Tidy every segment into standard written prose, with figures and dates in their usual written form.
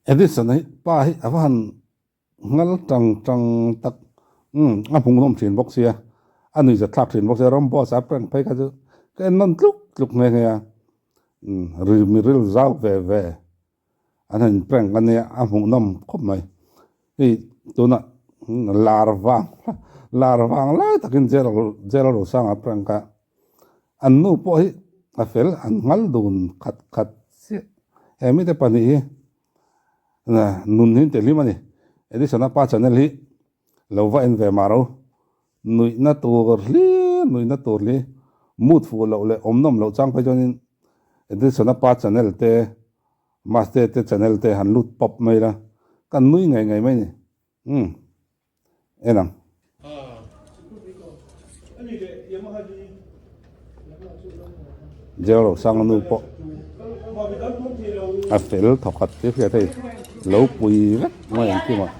Edison hi pa hi a va han ngal tang tang tak umm a hmuhnawm thin bawk sia a nuihza thlak thin bawk sia ram boss a prank phei kha chu ka en nawn tluk tluk nghe nghe a umm ri mi ril zau ve ve an han in prank a nia a hmuhnawm khawp mai hei tunah lar vang lar vang lai takin jail rosanga prank a. An nu pawh hi a fel an nghal dun khat khat chiah. He mite pahnih hi nun hi an tehlim a ni. Edison-a pa channel hi lo va en ve mah ro. Nuihna tur hlir nuihna tur hi mood fuh loh leh awm nawm loh chang phei chuanin Edison-a pa channel te Maste te channel te han lut pawp mai la kan nui ngei ngei mai a ni. Umm. En ang. Jail Rosanga nu pawh a fel thawkhat tih hriat hei lo pui vek mai ang kim ah.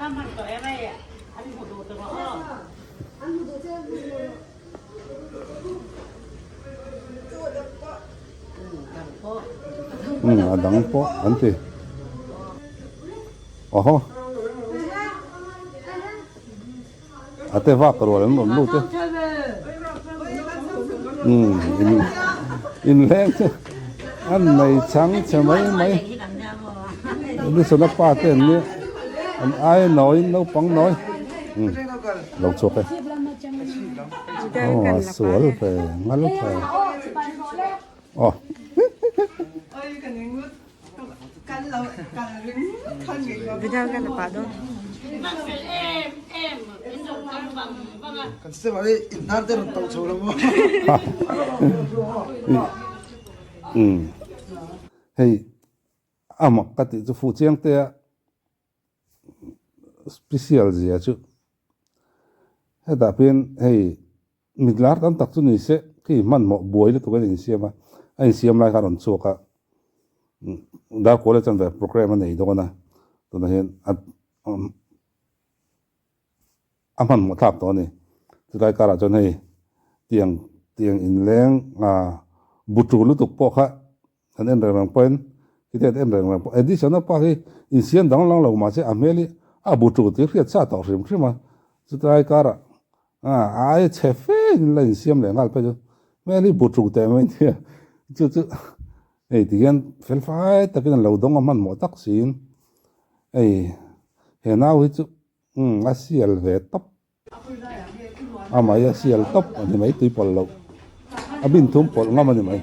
Umm a dang pawh an ti. Awhaw. A te vak rual an rawn lut e. Umm in inleng chu an nei chang che mai mai. Edison a pa te an nia an ai nawiin naupang nawi. Umm lo chhuak e. Aw a sual ve ngal ve. Aw. Hei a mak ka tih chu fuh chiang te a special zia chu hetah pian hei Mit lar tam tak chu ni se, khi hmanhmawh buai lutuk in a insiam a, a insiam lai kha a rawn chhuak a, Darkawl hi chuan ve programme a nei dawn a, tunah hian a a hmanhmawh thlak tawh a ni. Chulai karah chuan hei tiang tiang inleng bu tul lutuk pawh kha an en reng reng pawhin khiti an en reng reng pawh Edison a pa hi insiam danglam lo mahse a hmel hi a bu tul tih hriat sa tawh hrim hrim a, chutlai karah A ai chhe fe in la insiam leh nghal phei chu hmel hi bu tuk teh mai nia chu chu hei ti hian fel fai takin an lo dawng a hmanhmawh tak siin hei he nau hi chu umm a sial ve tawp amah hi a sial tawp a ni mai tui pawlh loh a bin thum pawlh ngam a ni mai.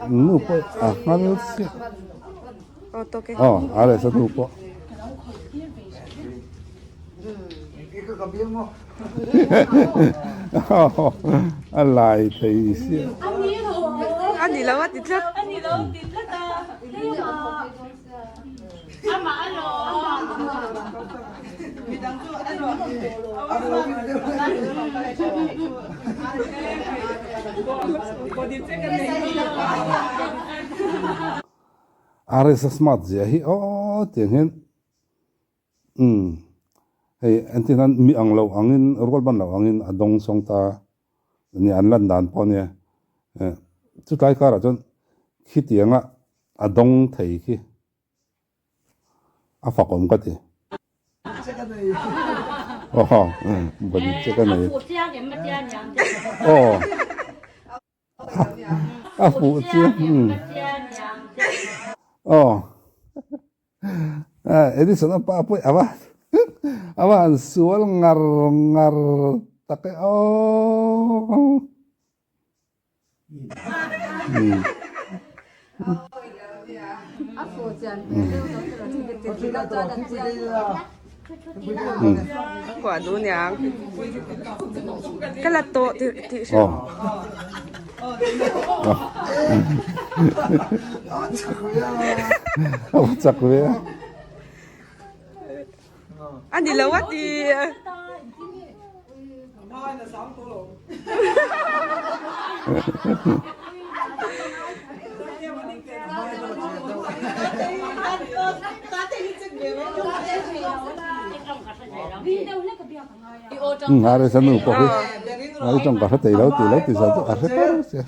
Nu pawh a nghal chiah. Aw a resa nu pawh. A lai thei sia. A ni lo a ti tlat. A ni lo a ti tlat a. Amah a lo. Rsa smart zia hi aw tiang hian umm hei entir nan mi ang lo angin rual ban lo angin a dawng sawng ta nia an lan dan pawh ania eh chutlai karah chuan khitianga a dawng thei khi a fak awm ka ti aw body check a nei aw. A fuh chiang aw Edison a pa pawh ava ava han sual ngar ngar tak e aw. Kuah duh niang. Ka la tawh tih tih hre. A chak ve a. A ni lo a ti. A resa nu pawh hi a tawng ka hre thei lo tih lo ti zan chu a hre kar sia.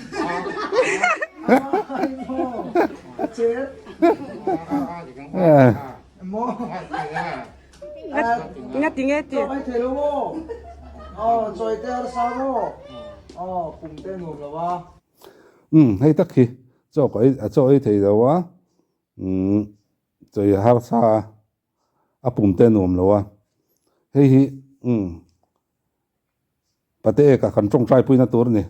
Nga ti nge ti? Umm hei tak hi chaw ka ei a chaw ei thei lo a umm chawi harsa a a pum te nuam lo a hei hi umm Pate ka kan tawngtai puina tur a ni.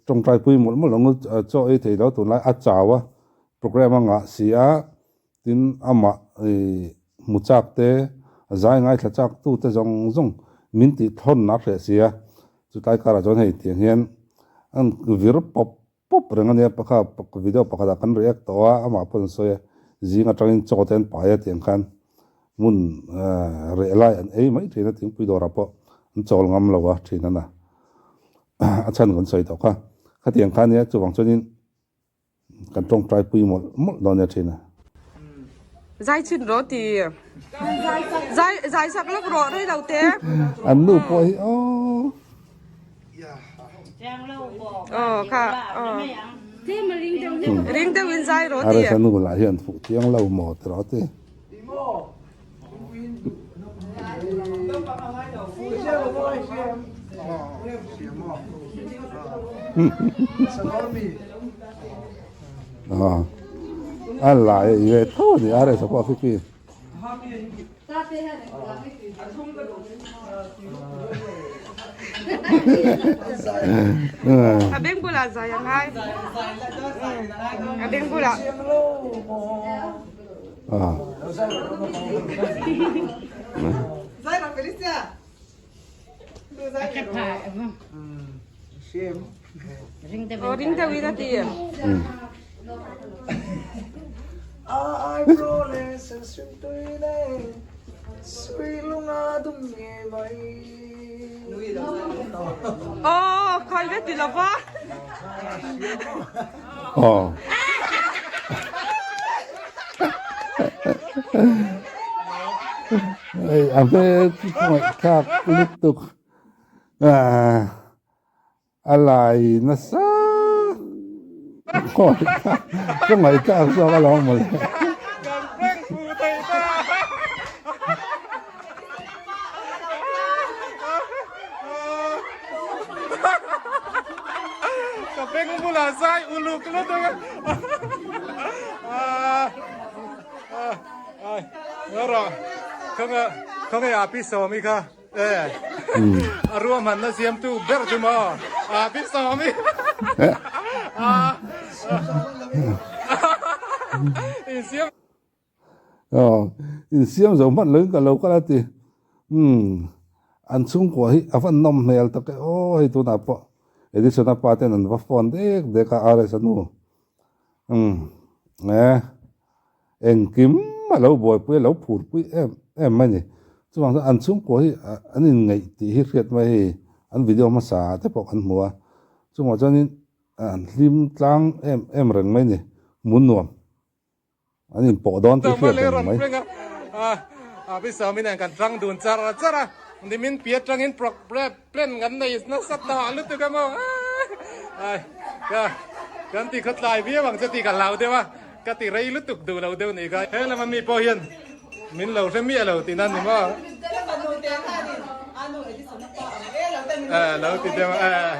Tawngtai pui mawlh mawlh ang u, chaw ei thei lo tunlai a chau a, programme a ngah si a, tin amah hmu chak te, zai ngaithla chak tu te zawng zawng min tih thawn a hreh si a, chutlai karah chuan hei tiang hian an vir pawp pawp reng a nia, pakha video pakhatah kan react tawh a, amah pawh an sawi a, zing atangin chaw te an pai a tiang khan hmun reh lai an ei mai thin a, thingpui dawrah pawh an chawl ngam lo a thin a na, a chhan kan sawi tawh kha, khatiang kha nia chuvang chuanin kan tawngtai pui mawlh mawlh dawn nia thin a. Zai chhin rawh ti. Zai zai sak lawk rawh rei lo te. An nu pawh hi aww. Aw kha aw. Ring deuh in zai rawh ti. Aresa nu lah hian fuh chiang lo maw ti rawh ti. A lai i ve tho a ni Aresa pawh khi khi. A beng bulah zai a ngai. A beng bulah. Aw ring deuh in a ti. Aw khai ve ti lova. Aw. Ei a hmel chu ngaihthlak lutuk a lai nasa ka ngaihthlak zawk alawm mawle. Ka beng bulah zai uluk lutuk a. Rawh khawnge khawnge a pi sawmi kha e a ruahmanna siamtu ber chu maw a pi sawmi insiam Aw insiam zo hman loin ka lo kal a ti umm an chhungkua hi a va nawm hmel tak e aw hei tunah pawh Edison a pa ten an va phone dek dek a RS a nu Umm e, engkim a lo buaipui a lo phurpui em em mai ni. Chuvang chuan an chhungkua hi an inngeih tih hi hriat mai hei an video hmasa ah te pawh kan hmu a. Chungah chuanin an hlim tlang em em reng mai ni, hmun nuam an inpawh dawn tih hriat reng mai. A pi sawmin kan tang dun char char a, nimin pi atangin Plan kan nei nasa ta lutuk a maw ai ka kan ti khaw tlai viau ang che tih ka hlau deuh a ka ti rei lutuk duh lo deuh nih kha he lama mi pawh hian min lo hre miah lo tih nan ni maw eh lo ti deuh a eh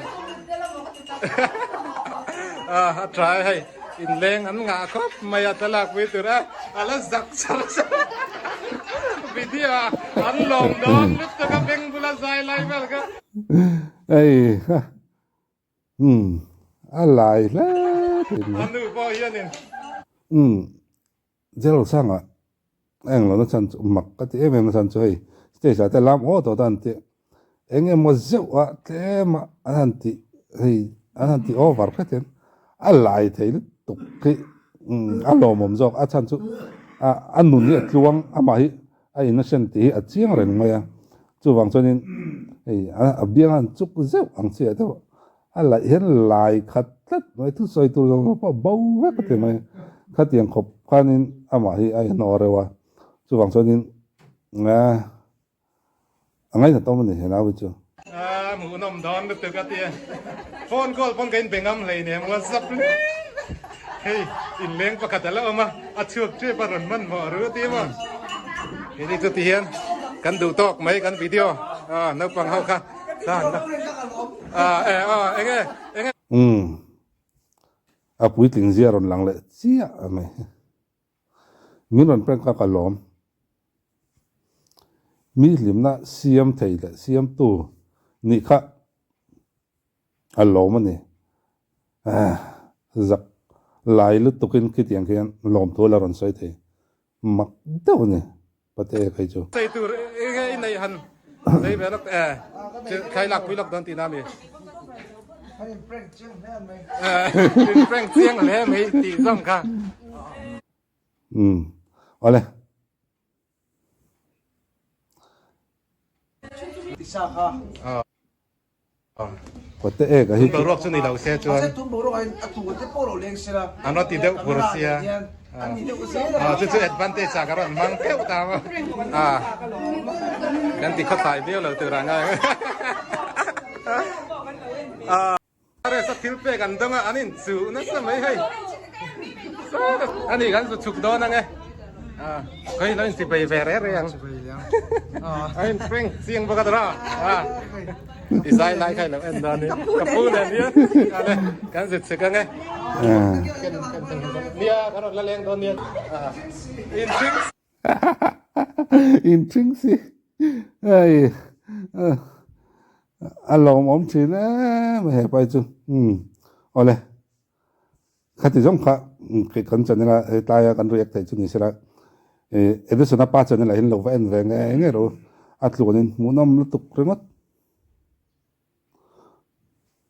a tha e hei inleng an ngah khawp mai a thlalak pui tur a a la zak char char video ah an lawm dawn lutuk a beng bula zai lai vel kha. Hei ha umm a lai hle. thin mai. A nu pawh hianin. Umm Gerald Sanga a englo na chhan chu mak ka ti em em na chhan chu hei stage ah te lam aw tawh ta an tih eng emaw zeuh a tlem a an han tih hei an han tih over hret hian a lai thei lutuk hi a lawmawm zawk a chhan chu a nun hi a tluang amah hi a innocent tih hi a chiang reng mai a chuvang chuanin hei a biang a han chuk zeuh ang chiah deuh a laih hian lai khat tlat mai thusawi tur zawng zawng pawh a bo vek a ti mai khatiang khawp khanin amah hi a inawh reuh a chuvang chuanin A ngainat awm a ni he nau hi chu. A hmuhnawm dawn lutuk a tia. Phone call pawn ka inbe ngam hleinem WhatsApp leh hei inleng pakhat a la awm a, a chhuak tep a rawn hmanhmawh ru a ti maw. Hei chu ti hian kan duh tawk mai kan video a naupang ho kha tan la a e aw enge enge. Umm a puitling zia rawn lang leh chiah mai. Min rawn prank a ka lawm. Mi hlimna siam thei leh siamtu nih kha a lawm a ni. Zak lai lutukin khitiang khian lawmthu la rawn sawi thei mak deuh a ni Pate kei chu. Sawi tur enge i neih han sawi ve lawk eh thlai lak pui lawk dawn tihna a mi? An in prank chiang hle mai. In prank chiang hle mai tih zawng kha. Umm awle. Kawte ek a hi chu. Boruak chu ni lo se chuan. An rawn ti deuh phur sia. Aw chu chu advantage ah ka rawn hmang keuh ta maw. A kan ti khawthlai viau lo tur ang a. Resa thil pek an dawng a, an inchuh nasa mai hei. Ani kan zu chhuk dawn ang e. Khawi lo inti bei ve reh reh ang. A in prank chiang bawk a tawrh a. I zai lai kha i lo en dawn ni. Ka pu nen hian ale kan zu chhuk ang e. Nia kan rawn la leng dawn nia. In thing. In thing si. Hei a lawmawm thin em he pai chu umm awle khati zawng kha kan channel a hetlai a kan react theih chu ni sela ih Edison a pa channel ah hian lo va en ve nge nge ro a tluanin hmuhnawm lutuk ringawt.